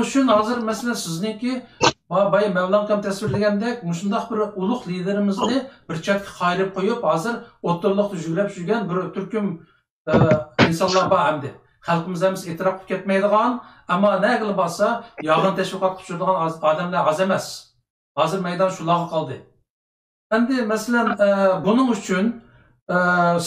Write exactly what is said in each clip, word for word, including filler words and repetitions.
ئۈچۈن ھازىر، مەسىلەن، سىزنىڭكى با-، بايا مەۋلان ئاكام تەسۋىرلىگەندەك، مۇشۇنداق بىر ئۇلۇغ لىدېرىمىزنى بىر چەتكە قايرىپ قويۇپ، ھازىر ئوتتۇرىلىقتا جۈگرەپ يۈرگەن بىر تۈركۈم، ئە، ئىنسانلار بار ئەمدى. خەلقىمىز ھەممىسى ئېتىراپ قىلىپ كەتمەيدىغان، ئەمما نەگىلا بارسا يالغان تەشۋىقات قىلىپ يۈرىدىغان ئاز-، ئادەملەر ئاز ئەمەس. ھازىر مەيدان شۇلارغا قالدى. ئەمدى، مەسىلەن، ئە، بۇنىڭ ئۈچۈن، ئە،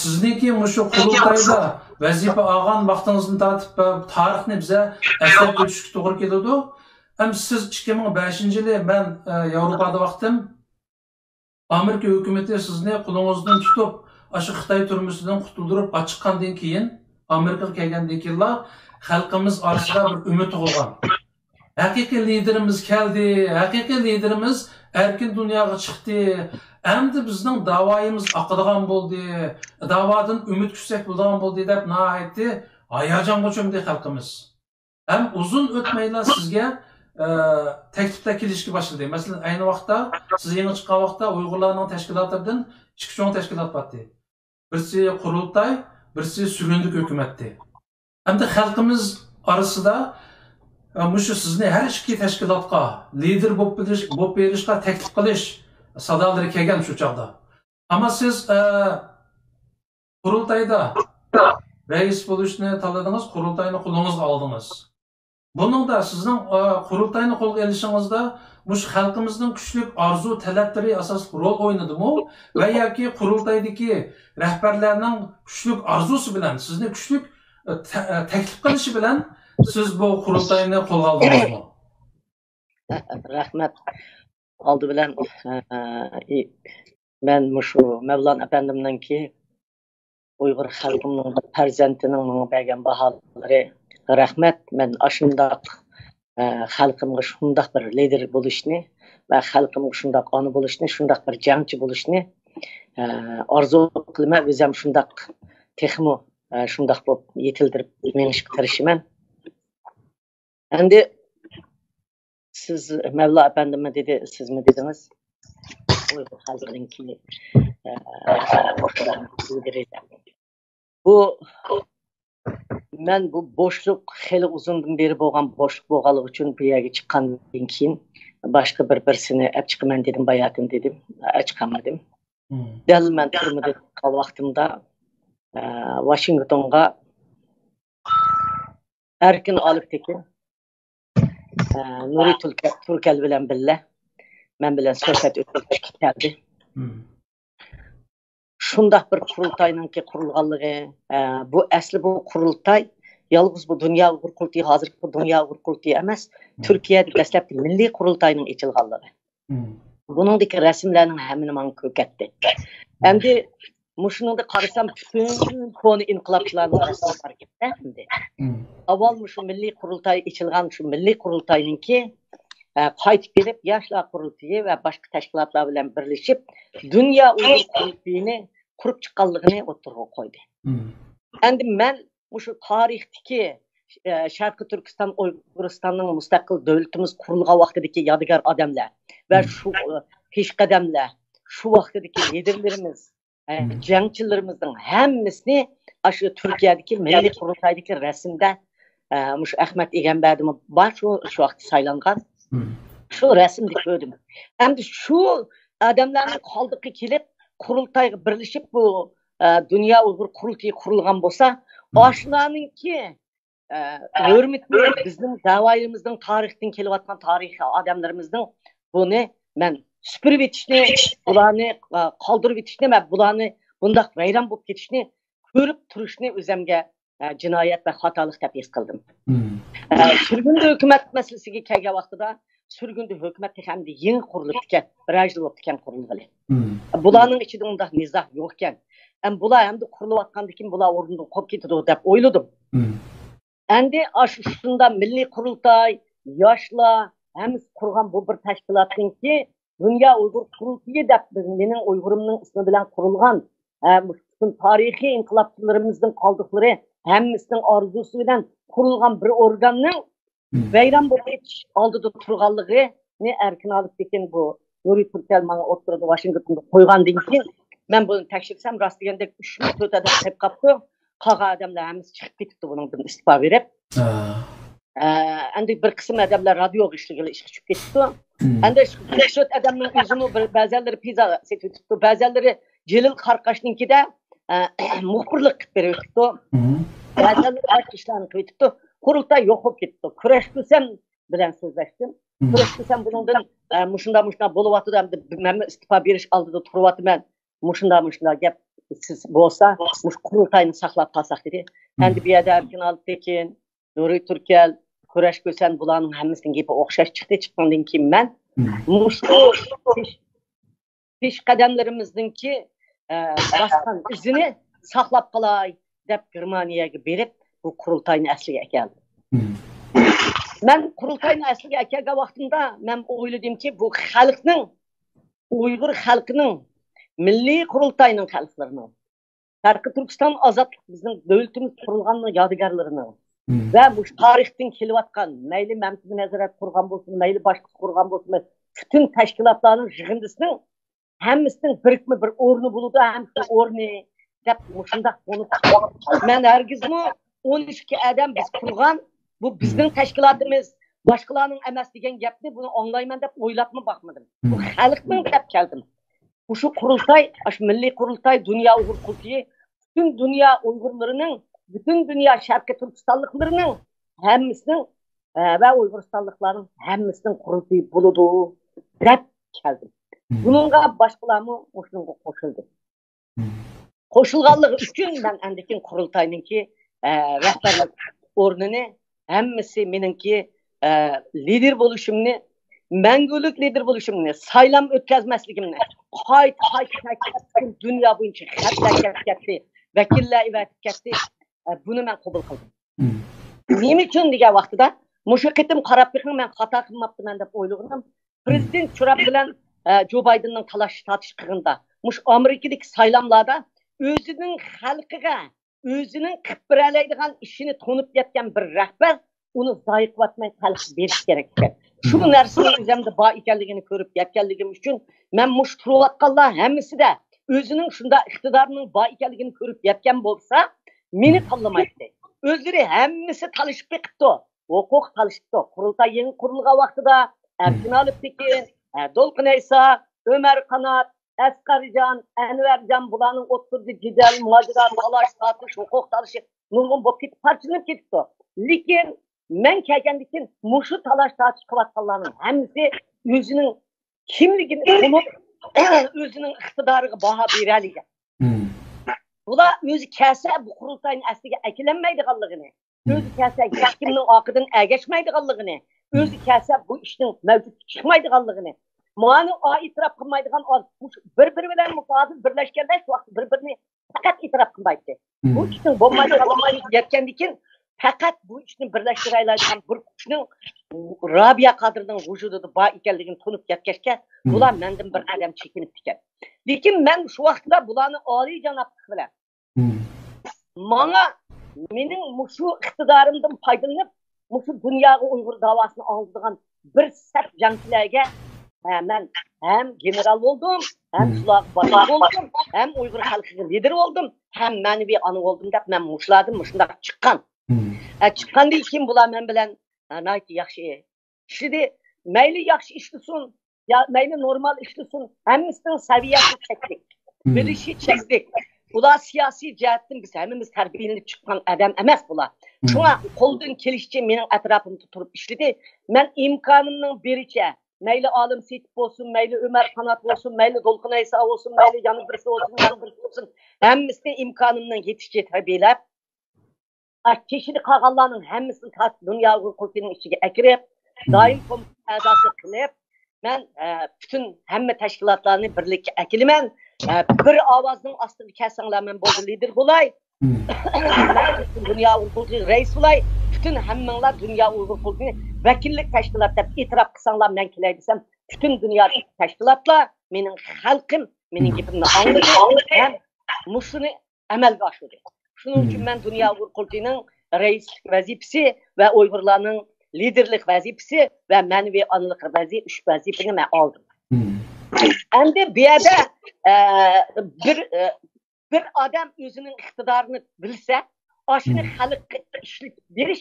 سىزنىڭكى مۇشۇ قۇرۇلتايدا ۋەزىپە ئالغان ۋاقتىڭىزدىن تارتىپ، ئە، تارىخنى بىزە ئەسلەپ ئۆتۈشكە توغرا كېلىدۇ. ھەم سىز ئىككى مىڭ بەشىنچى يىلى، مەن، ئە، ياۋروپادا ۋاقتىم، ئامېرىكا ھۆكۈمىتى سىزنى قولىڭىزدىن تۇتۇپ، ئاشۇ خىتاي تۈرمىسىدىن قۇتۇلدۇرۇپ ئاچىققاندىن كېيىن، ئامېرىكىغا كەلگەندىن كېيىنلا خەلقىمىز ئارىسىدا بىر ئۈمىد تۇغۇلغان. ھەقىقىي لىدېرىمىز كەلدى، ھەقىقىي لىدېرىمىز ئەركىن دۇنياغا چىقتى. ئەمدى بىزنىڭ داۋايىمىز ئاقىدىغان بولدى، داۋادىن ئۈمىد كۈتسەك بولىدىغان بولدى دەپ ناھايىتى ھاياجانغا چۆمدى خەلقىمىز. ھەم ئۇزۇن ئۆتمەيلا سىزگە، ئە، تەكلىپلەر كېلىشكە باشلىدى. مەسىلەن، ئەينى ۋاقىتتا، سىز يېڭى چىققان ۋاقىتتا ئۇيغۇرلارنىڭ تەشكىلاتلىرىدىن ئىككى چوڭ تەشكىلات بارتتى. بىرسى قۇرۇلتاي، بىرسى سۈرۈندۈك ھۆكۈمەتتى. ئەمدى خەلقىمىز ئارىسىدا، ئە، مۇشۇ سىزنى ھەر ئىككى تەشكىلاتقا لىدېر بولۇپ بېرىش-، بولۇپ بېرىشقا تەكلىپ قىلىش سادالىرى كەلگەن شۇ چاغدا. ئەمما سىز، ئە، قۇرۇلتايدا رەئىس بولۇشنى تاللىدىڭىز، قۇرۇلتاينى قولىڭىزغا ئالدىڭىز. بۇنىڭدا سىزنىڭ، ئە، قۇرۇلتاينى قولغا ئېلىشىڭىزدا مۇشۇ خەلقىمىزنىڭ كۈچلۈك ئارزۇ تەلەپلىرى ئاساسلىق رول ئوينىدىمۇ؟ ۋە ياكى قۇرۇلتايدىكى رەھبەرلەرنىڭ كۈچلۈك ئارزۇسى بىلەن، سىزنى كۈچلۈك، ئە، تە-، ئە، تەكلىپ قىلىشى بىلەن سىز بۇ قۇرۇلتاينى قولغا ئالدىڭىزمۇ؟ رەھمەت. ئالدى بىلەن، ئە، ئى، مەن مۇشۇ مەۋلان ئەپەندىمنىڭكى ئۇيغۇر خەلقىمنىڭ بىر پەرزەنتىنىڭ ماڭا بەرگەن باھالىرى، رەھمەت. مەن ئاشۇنداق، ئە، خەلقىمغا شۇنداق بىر لىدېر بولۇشنى ۋە خەلقىمغا شۇنداق ئانا بولۇشنى، شۇنداق بىر جەڭچى بولۇشنى، ئە، ئارزۇ قىلىمەن. ئۆزۈم شۇنداق تېخىمۇ، ئە، شۇنداق بولۇپ يېتىلدۈرۈپ مېڭىشقا تىرىشىمەن. ئەمدى سىز مەۋلا ئەپەندىممۇ دېدى، سىزمۇ دېدىڭىز. ئۇيغۇر خەلقىنىڭكى، ئە، بۇ، مەن بۇ بوشلۇق، خېلى ئۇزۇندىن بېرى بولغان بوشلۇق بولغانلىقى ئۈچۈن بۇ يەرگە چىققاندىن كېيىن باشقا بىر بىرسىنى ئەپ چىقىمەن دېدىم، باياتىن دېدىم، ئەپ چىقالمىدىم. دەل مەن تۈرمىدە تۇرغان ۋاقتىمدا، ئە، ۋاشىنگتونغا ئەركىن ئالپتېكىن، ئە، نۇرى تۈركە-، تۈركەل بىلەن بىللە مەن بىلەن سۆھبەت ئۆتكۈزۈشكە كەلدى. شۇنداق بىر قۇرۇلتاينىڭكى قۇرۇلغانلىقى، ئە، بۇ ئەسلى بۇ قۇرۇلتاي يالغۇز بۇ دۇنيا ئۇيغۇر قۇرۇلتىيى، ھازىرقى دۇنيا ئۇيغۇر قۇرۇلتىيى ئەمەس، تۈركىيەدە دەسلەپكى مىللىي قۇرۇلتاينىڭ ئېچىلغانلىقى. بۇنىڭدىكى رەسىملەرنىڭ ھەممىنى ماڭا كۆركەتتى. ئەمدى مۇشۇنىڭدا قارىسام، پۈتۈن كونا ئىنقىلابچىلارنىڭ رەسىمى بار ئىكەن ئەمدى. ئاۋۋال مۇشۇ مىللىي قۇرۇلتاي ئېچىلغان، شۇ مىللىي قۇرۇلتاينىڭكى، ئە، قايتىپ كېلىپ، ياشلار قۇرۇلتىيى ۋە باشقا تەشكىلاتلار بىلەن بىرلىشىپ، دۇنيا ئۇيغۇر قۇرۇلتىيىنى قۇرۇپ چىققانلىقىنى ئوتتۇرىغا قويدى. ئەمدى مەن مۇشۇ تارىختىكى، ئە، شەرقىي تۈركىستان، ئۇيغۇرىستاننىڭ مۇستەقىل دۆلىتىمىز قۇرۇلغان ۋاقتىدىكى يادىگار ئادەملەر ۋە شۇ، ئە، پېشقەدەملەر، شۇ ۋاقتىدىكى لىدېرلىرىمىز، ئە، جەڭچىلىرىمىزنىڭ ھەممىسىنى ئاشۇ تۈركىيەدىكى مىللىي قۇرۇلتايدىكى رەسىمدە، ئە، مۇشۇ ئەخمەت ئىگەمبەردىمۇ بار، شۇ، شۇ ۋاقىتتا سايلانغان. شۇ رەسىمدە كۆردۈم. ئەمدى شۇ ئادەملەرنىڭ قالدۇقى كېلىپ، قۇرۇلتايغا بىرلىشىپ، بۇ، ئە، دۇنيا ئۇيغۇر قۇرۇلتىيى قۇرۇلغان بولسا، ئاشۇلارنىڭكى، ئە، ھۆرمىتىنى بىزنىڭ داۋايىمىزنىڭ تارىختىن كېلىۋاتقان تارىخىي ئادەملىرىمىزنىڭ بۇنى مەن سۈپۈرۈۋېتىشنى، بۇلارنى، ئە، قالدۇرۇۋېتىشنى ۋە بۇلارنى بۇنداق ۋەيران بولۇپ كېتىشىنى كۆرۈپ تۇرۇشنى ئۆزۈمگە، ئە، جىنايەت ۋە خاتالىق دەپ ھېس قىلدىم. ئە، سۈرگۈندە ھۆكۈمەت مەسىلىسىگە كەلگەن ۋاقتىدا، سۈرگۈندە ھۆكۈمەت تېخى ئەمدى يېڭى قۇرۇلۇپتىكەن، بىر ئاي يىل بوپتىكەن قۇرۇلغىلى. بۇلارنىڭ ئىچىدە ئۇنداق نىزا يوقكەن. ئەم، بۇلار ئەمدى قۇرۇلۇۋاتقاندىكىن بۇلار ئورنىدىن قوپۇپ كېتىدۇ دەپ ئويلىدىم. ئەمدى ئاشۇ شۇنداق مىللىي قۇرۇلتاي، ياشلار، ھەممىسى قۇرغان بۇ بىر تەشكىلاتنىڭكى دۇنيا ئۇيغۇر قۇرۇلتىيى دەپ بىز، مېنىڭ ئۇيغۇرۇمنىڭ ئىسمى بىلەن قۇرۇلغان، ھە، مۇشۇ پۈتۈن تارىخىي ئىنقىلابچىلىرىمىزنىڭ قالدۇقلىرى ھەممىسىنىڭ ئارزۇسى بىلەن قۇرۇلغان بىر ئورگاننىڭ ۋەيران بولۇپ كېتىش ئالدىدا تۇرغانلىقىنى ئەركىن ئالپتېكىن بۇ نۇرى تۈركەل ماڭا ئوتتۇرىدا ۋاشىنگتوندا قويغاندىن كېيىن، مەن بۇنى تەكشۈرسەم، راست دېگەندەك ئۈچ مۇ تۆت ئادەم قېلىپ قاپتۇ. قالغان ئادەملەر ھەممىسى چىقىپ كېتىپتۇ بۇنىڭدىن ئىستېپا بېرىپ. ئە، ئەمدى بىر قىسىم ئادەملەر رادىيوغا ئىشلىگىلى ئىشقا چۈشۈپ كېتىپتۇ. ئەمدى شۇ بەش تۆت ئادەمنىڭ ئۆزىمۇ بىر، بەزەنلىرى پىززا سېتىۋېتىپتۇ، بەزەنلىرى جېلىل قاراقاشنىڭكىدە، ئە، مۇخبىرلىق قىلىپ بېرىۋېتىپتۇ. بەزەنلىرى باشقا ئىشلارنى قىلىۋېتىپتۇ. قۇرۇلتاي يوق بولۇپ كېتىپتۇ. كۈرەش كۈسەن بىلەن سۆزلەشتىم. كۈرەش كۈسەن بۇنىڭدىن، ئە، مۇشۇنداق، مۇشۇنداق بولۇۋاتىدۇ، ئەمدى مەنمۇ ئىستېپا بېرىش ئالدىدا تۇرۇۋاتىمەن. مۇشۇنداق، مۇشۇنداق گەپ، سىز بولسا مۇشۇ قۇرۇلتاينى ساقلاپ قالساق، دېدى. ئەمدى بۇ يەردە ئەركىن ئالپتېكىن، نۇرى تۈركەل، كۈرەش كۈسەن، بۇلارنىڭ ھەممىسىنىڭ گېپى ئوخشاش چىقتى. چىققاندىن كېيىن مەن مۇشۇ پېش، پېشقەدەملىرىمىزنىڭكى، ئە، باسقان ئىزىنى ساقلاپ قالاي دەپ گېرمانىيەگە بېرىپ، بۇ قۇرۇلتاينى ئەسلىگە ئەكەلدىم. مەن قۇرۇلتاينى ئەسلىگە ئەكەلگەن ۋاقتىمدا مەن ئويلىدىمكى، بۇ خەلقنىڭ، ئۇيغۇر خەلقىنىڭ، مىللىي قۇرۇلتاينىڭ خەلقلىرىنىڭ، شەرقىي تۈركىستان ئازادلىق بىزنىڭ دۆلىتىمىز قۇرۇلغان يادىگارلىرىنىڭ ۋە مۇشۇ تارىختىن كېلىۋاتقان، مەيلى مەمتىمىن ھەزرەت قۇرغان بولسۇن، مەيلى باشقىسى قۇرغان بولسۇن، پۈتۈن تەشكىلاتلارنىڭ يىغىندىسىنىڭ ھەممىسىنىڭ بىرىكمە بىر ئورنى بولىدۇ، ھەم شۇ ئورنى دەپ مۇشۇنداق بولۇپ، مەن ھەرگىزمۇ ئون ئىككى ئادەم بىز قۇرغان، بۇ بىزنىڭ تەشكىلاتىمىز، باشقىلارنىڭ ئەمەس دېگەن گەپنى بۇنى ئاڭلايمەن دەپ ئويلاپمۇ باقمىدىم. بۇ خەلقنىڭ دەپ كەلدىم. مۇشۇ قۇرۇلتاي، ئاشۇ مىللىي قۇرۇلتاي، دۇنيا ئۇيغۇر قۇرۇلتىيى، پۈتۈن دۇنيا ئۇيغۇرلىرىنىڭ، پۈتۈن دۇنيا شەرقىي تۈركىستانلىقلىرىنىڭ ھەممىسىنىڭ، ئە، ۋە ئۇيغۇرىستانلىقلارنىڭ ھەممىسىنىڭ قۇرۇلتىيى بولىدۇ دەپ كەلدىم. بۇنىڭغا باشقىلارمۇ مۇشۇنىڭغا قوشۇلدى. قوشۇلغانلىقى ئۈچۈن مەن ئاندىن كېيىن قۇرۇلتاينىڭكى، ئە، رەھبەرلىك ئورنىنى ھەممىسى مېنىڭكى، ئە، لىدېر بولۇشۇمنى، مەڭگۈلۈك لىدېر بولۇشۇمنى، سايلام ئۆتكۈزمەسلىكىمنى قايتا قايتا تەكىتلەپ، پۈتۈن دۇنيا بويىچە خەتلەر كەتتى، ۋەكىللەر ئەۋەتىپ كەتتى. ئە، بۇنى مەن قوبۇل قىلدىم. نېمە ئۈچۈن دېگەن ۋاقتىدا، مۇشۇ قېتىم قاراپ بېقىڭ، مەن خاتا قىلماپتىمەن دەپ ئويلىغىنىم، پىرېزىدېنت ترامپ بىلەن، ئە، جو بايدېننىڭ تالاش تارتىش قىلغىنىدا، مۇشۇ ئامېرىكىدىكى سايلاملاردا ئۆزىنىڭ خەلقىگە ئۆزىنىڭ قىلىپ بېرەلەيدىغان ئىشىنى تونۇپ يەتكەن بىر رەھبەر ئۇنى زايە قىلىۋەتمەي خەلققە بېرىش كېرەك ئىكەن. شۇ نەرسىنىڭ ئۆزۈمدە بار ئىكەنلىكىنى كۆرۈپ يەتكەنلىكىم ئۈچۈن مەن مۇشۇ تۇرۇۋاتقانلار ھەممىسىدە ئۆزىنىڭ شۇنداق ئىقتىدارىنىڭ بار ئىكەنلىكىنى كۆرۈپ يەتكەن بولسا، مېنى تاللىمايتتى. ئۆزلىرى ھەممىسى تالىشىپ بېقىپتۇ. ھوقۇق تالىشىپتۇ. قۇرۇلتاي يېڭى قۇرۇلغان ۋاقتىدا ئەركىن ئالپتېكىن، ئە، دولقۇن ئەيسا، ئۆمەر قانات، ئەسقەرجان، ئەنۋەرجان، بۇلارنىڭ ئوتتۇرىدا جېدەل، مۇنازىرە، تالاش، تارتىش، ھوقۇق تالىشى نۇرغۇن بولۇپ كېتىپ، پارچىلىنىپ كېتىپتۇ. لېكىن مەن كەلگەندىن كېيىن مۇشۇ تالاش تارتىش قىلىۋاتقانلارنىڭ ھەممىسى ئۆزىنىڭ كىملىكىنى تونۇپ، ئۆزىنىڭ ئىقتىدارىغا باھا بېرەلىگەن. بۇلار ئۆزى كەلسە بۇ قۇرۇلتاينى ئەسلىگە ئەكېلەلمەيدىغانلىقىنى، ئۆزى كەلسە ھېچكىمنىڭ ئارقىدىن ئەگەشمەيدىغانلىقىنى، ئۆزى كەلسە بۇ ئىشنىڭ مەۋجۇتقا چىقمايدىغانلىقىنى، مانا ئېتىراپ قىلمايدىغان ئادەم، مۇشۇ بىر-بىرى بىلەن مۇتازىل بىرلەشكەندە شۇ ۋاقىت بىر-بىرىنى پەقەت ئېتىراپ قىلمايتتى. بۇ ئىشنىڭ بولمايدىغانلىقىنى يەتكەندىن كېيىن، پەقەت بۇ ئىشنى بىرلەشتۈرەلەيدىغان بىر كۈچنىڭ رابىيە قادىرنىڭ ۋۇجۇدىدا بار ئىكەنلىكىنى تونۇپ يەتكەچكە، بۇلار مەندىن بىر قەدەم چېكىنىپتىكەن. لېكىن مەن شۇ ۋاقىتتا بۇلارنى ئالىيجانابلىق بىلەن ماڭا، مېنىڭ مۇشۇ ئىقتىدارىمدىن پايدىلىنىپ، مۇشۇ دۇنياغا ئۇيغۇر داۋاسىنى ئاڭلىتىدىغان بىر سەپ جەڭچىلەرگە، ھە، مەن ھەم گېنېرال بولدۇم، ھەم شۇلارغا باشلىق بولدۇم، ھەم ئۇيغۇر خەلقىگە لىدېر بولدۇم، ھەم مەنىۋى ئانا بولدۇم دەپ مەن مۇشۇلاردىن مۇشۇنداق چىققان. ھە، چىققاندىن كېيىن بۇلار مەن بىلەن، ھە، ناھايىتى ياخشى ئىشلىدى. مەيلى ياخشى ئىشلىسۇن، يا مەيلى نورمال ئىشلىسۇن، ھەممىسىنىڭ سەۋىيەسى چەكلىك، بىلىشى چەكلىك. بۇلار سىياسىي جەھەتتىن بىز ھەممىمىز تەربىيەلىنىپ چىققان ئادەم ئەمەس بۇلار. شۇڭا قولدىن كېلىشىچە مېنىڭ ئەتراپىمدا تۇرۇپ ئىشلىدى. مەن ئىمكانىمنىڭ بېرىچە، مەيلى ئالىم سېيىت بولسۇن، مەيلى ئۆمەر قانات بولسۇن، مەيلى دولقۇن ئەيسا بولسۇن، مەيلى يەنە بىرسى بولسۇن، يەنە بىرسى بولسۇن، ھەممىسىنى ئىمكانىمنىڭ يېتىشىچە تەربىيەلەپ، ئا، تېشىدا قالغانلارنىڭ ھەممىسىنى تارتىپ دۇنيا ئۇيغۇر قۇرۇلتىيىنىڭ ئىچىگە ئەكىرىپ، دائىم كومىتېت ئەزاسى قىلىپ، مەن، ئە، پۈتۈن ھەممە تەشكىلاتلارنى بىرلىككە ئەكېلىمەن. ئە، بىر ئاۋازنىڭ ئاستىدا كەلسەڭلار مەن بولدى لىدېر بولاي. مەن پۈتۈن دۇنيا ئۇيغۇر قۇرۇلتىيى رەئىس بولاي. پۈتۈن ھەممىڭلار دۇنيا ئۇيغۇر قۇرۇلتىيىنى ۋەكىللىك تەشكىلات دەپ ئېتىراپ قىلساڭلار مەن كېلەي دېسەم، پۈتۈن دۇنيادىكى تەشكىلاتلار مېنىڭ خەلقىم، مېنىڭ گېپىمنى ئاڭلىدى ھەم مۇشۇنى ئەمەلگە ئاشۇردى. شۇنىڭ ئۈچۈن مەن دۇنيا ئۇيغۇر قۇرۇلتىيىنىڭ رەئىسلىك ۋەزىپىسى ۋە ئۇيغۇرلارنىڭ لىدېرلىك ۋەزىپىسى ۋە مەنىۋى ئانىلىق ۋەزى-، ئۈچ ۋەزىپىنى مەن ئالدىم. ئەمدى بۇ يەردە، ئە، بىر، ئە، بىر ئادەم ئۆزىنىڭ ئىقتىدارىنى بىلسە، ئاشۇنى خەلققە ئىشلىتىپ بېرىش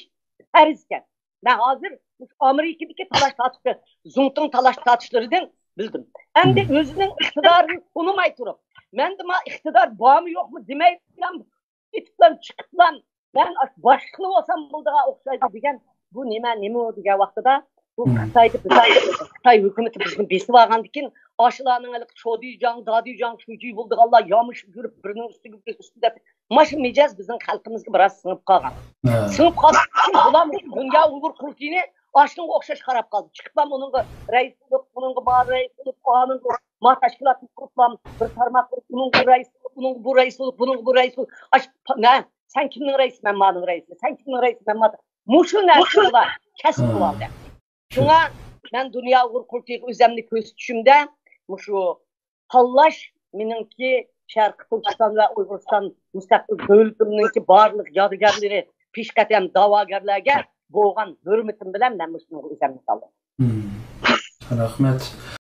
پەرز ئىكەن. مەن ھازىر ئامېرىكىدىكى تالاش تارتىش، زۇڭتۇڭ تالاش تارتىشلىرىدىن بىلدىم. ئەمدى ئۆزىنىڭ ئىقتىدارىنى تونۇماي تۇرۇپ، مەندە ما ئىقتىدار بارمۇ يوقمۇ دېمەي، ئېتىپلام چىقىپلام، مەن باشلىقلا بولسام بولىدىغان ئوخشايدۇ دېگەن، بۇ نېمە، نېمە ئۇ دېگەن ۋاقتىدا، بۇ خىتايدا، خىتاي ھۆكۈمىتى بىزنى بېسىپ ئالغاندىن كېيىن، ئاشۇلارنىڭ ھېلىقى چودىجاڭ، دادىجاڭ، شۇجى بولىدىغانلار يامىشىپ يۈرۈپ، بىرىنىڭ ئۈستىگە بىرى، ئۈستىدە، مانا شۇ مىجەز بىزنىڭ خەلقىمىزگە بىراز سىڭىپ قالغان. سىڭىپ قالغان، بۇلار مۇشۇ دۇنيا ئۇيغۇر قۇرۇلتىيىنى ئاشۇنىڭغا ئوخشاش قاراپ قالدى. چىقىپلام ئۇنىڭغا رەئىس بولۇپ، ئۇنىڭغا ما رەئىس بولۇپ، ئانىڭغا ما تەشكىلاتنى قۇرۇپلام، بىر تارماق قۇرۇپ، ئۇنىڭغا رەئىس بولۇپ، ئۇنىڭغا بۇ رەئىس بولۇپ، بۇنىڭغا بۇ رەئىس بولۇپ، ئاش، نە، سەن كىمنىڭ رەئىسى، مەن مانىڭ رەئىسى، سەن كىمنىڭ رەئىسى، مەن ما، مۇشۇ نەرسە ئۇلار كەسىپ قىلىۋالدى. شۇڭا مەن دۇنيا ئۇيغۇر قۇرۇلتىيىغا ئۆزۈمنى كۆرسىتىشىمدە مۇشۇ تاللاش مېنىڭكى شەرقىي تۈركىستان ۋە ئۇيغۇرىستان مۇستەقىل دۆلىتىمنىڭكى بارلىق يادىكارلىرى، پېشقەدەم دەۋاگەرلەرگە بولغان ھۆرمىتىم بىلەن مەن مۇشۇنىڭغا ئۆزۈمنى سالدىم. رەھمەت.